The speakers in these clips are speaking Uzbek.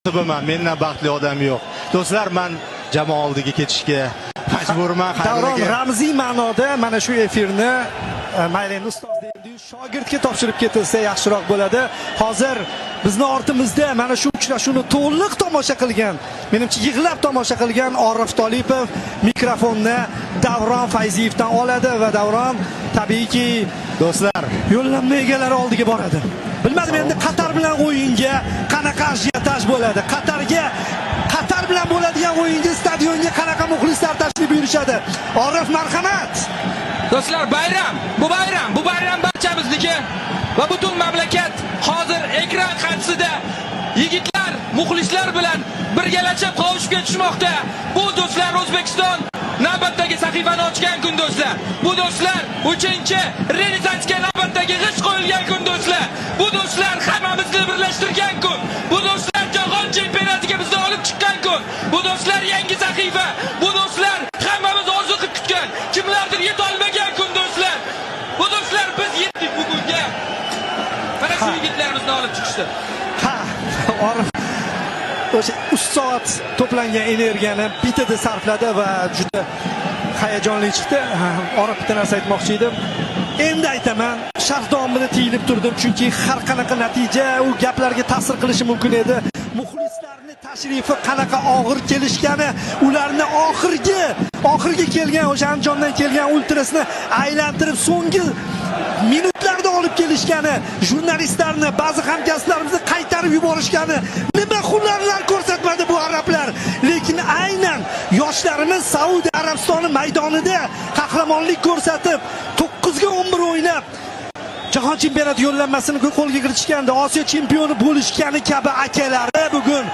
Munosabiman, mendan baxtli odam yo'q. Do'stlar, man jamoa oldiga ketishga majburman. Davron Xayrul aka. Ramziy ma'noda mana shu efirni mayli, endi ustoz deyildi-yu, shogirdga topshirib ketilsa yaxshiroq bo'ladi. Hozir bizni ortimizda mana shu uchrashuvni to'liq tomosha qilgan, menimcha, yig'lab tomosha qilgan Orif Tolipov mikrofonni Davron Fayziyevdan oladi va Davron, tabiiyki, Do'stlar, yo'llanma egalari oldiga boradi. Bilmadim, endi Qatar bilan o'yinga qanaqa ajiotaj bo'ladi. Qatar bilan bo'ladigan o'yinga stadionga qanaqa muxlislar tashrif buyurishadi. Orif, marhamat. Do'stlar, bayram, bu bayram, bu bayram barchamizniki va butun mamlakat hozir ekran qarshisida yigitlar, muxlislar bilan birgalashib qovushga tushmoqda. Bu, do'stlar, O'zbekiston navbatdagi sahifani ochgan kun, do'stlar. Bu, do'stlar, 3 Renessansga navbatdagi g'isht qo'yilgan kun, do'stlar. Bu, do'stlar, hammamizni birlashtirgan kun. Bu, do'stlar, jahon chempionatiga bizni olib chiqqan kun. Bu, do'stlar, yangi sahifa. Bu, do'stlar, hammamiz orzu qilib kutgan, kimlardir yetolmagan kun, do'stlar. Bu, do'stlar, biz yetdik bugunga. Mana shu yigitlarimizni olib chiqishdi. Ha, Orif o'sha 3 soat to'plangan energiyani bittada sarfladi va juda hayajonli chiqdi. Ha, Orif, bitta narsa aytmoqchi edim. Endi aytaman, sharh davomida tiyilib turdim, chunki har qanaqa natija u gaplarga ta'sir qilishi mumkin edi. Muxlislarni tashrifi qanaqa og'ir kelishgani, ularni oxirgi kelgan, o'sha Andijondan kelgan ultrasni aylantirib so'nggi minutlarda olib kelishgani, jurnalistlarni, ba'zi hamkasblarimizni qaytarib yuborishgani, nima hunarlar ko'rsatmadi bu arablar. Lekin aynan yoshlarimiz Saudiya Arabistoni maydonida qahramonlik ko'rsatib, 9 ga 11 o'ynab, jahon chempionati yo'llanmasini qo'lga kiritishgandi, Osiyo chempioni bo'lishgani kabi akalari bugun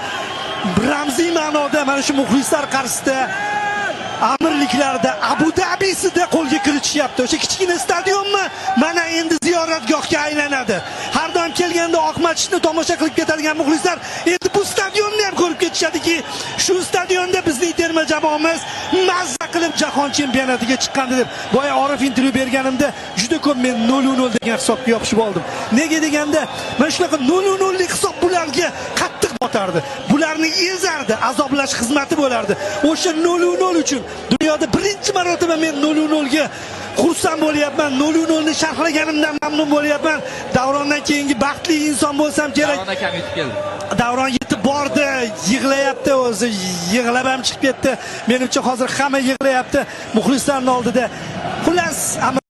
ramziy ma'noda mana shu muxlislar qarshisida Amirliklarda, Abu Dabisida qo'lga kiritishyapti. O'sha kichkina stadionmi mana endi ziyoratgohga aylanadi. Har doim kelganda Oq masjidni tomosha qilib ketadigan muxlislar endi bu stadionni ham ko'rib ketishadiki, shu stadionda bizning terma jamoamiz mazza qilib jahon chempionatiga chiqqandi deb. Boya Orif intervyu berganimda juda ko'p men 0-0 degan hisobga yopishib oldim. Nega deganda, mana shunaqa 0-0 lik hisob bularga qattiq botardi. Bularni ezardi, azoblash xizmati bo'lardi. O'sha 0-0 uchun dunyoda birinchi marotaba men 0-0 ga xursand bo'lyapman. 0-0 ni sharhlaganimdan mamnun bo'lyapman. Davrondan keyingi baxtli inson bo'lsam kerak. Davron akam yetib keldi. Davron yetib bordi, yig'layapti o'zi, yig'lab ham chiqib ketdi. Menimcha, hozir hamma yig'layapti muxlislarning oldida. Xullas,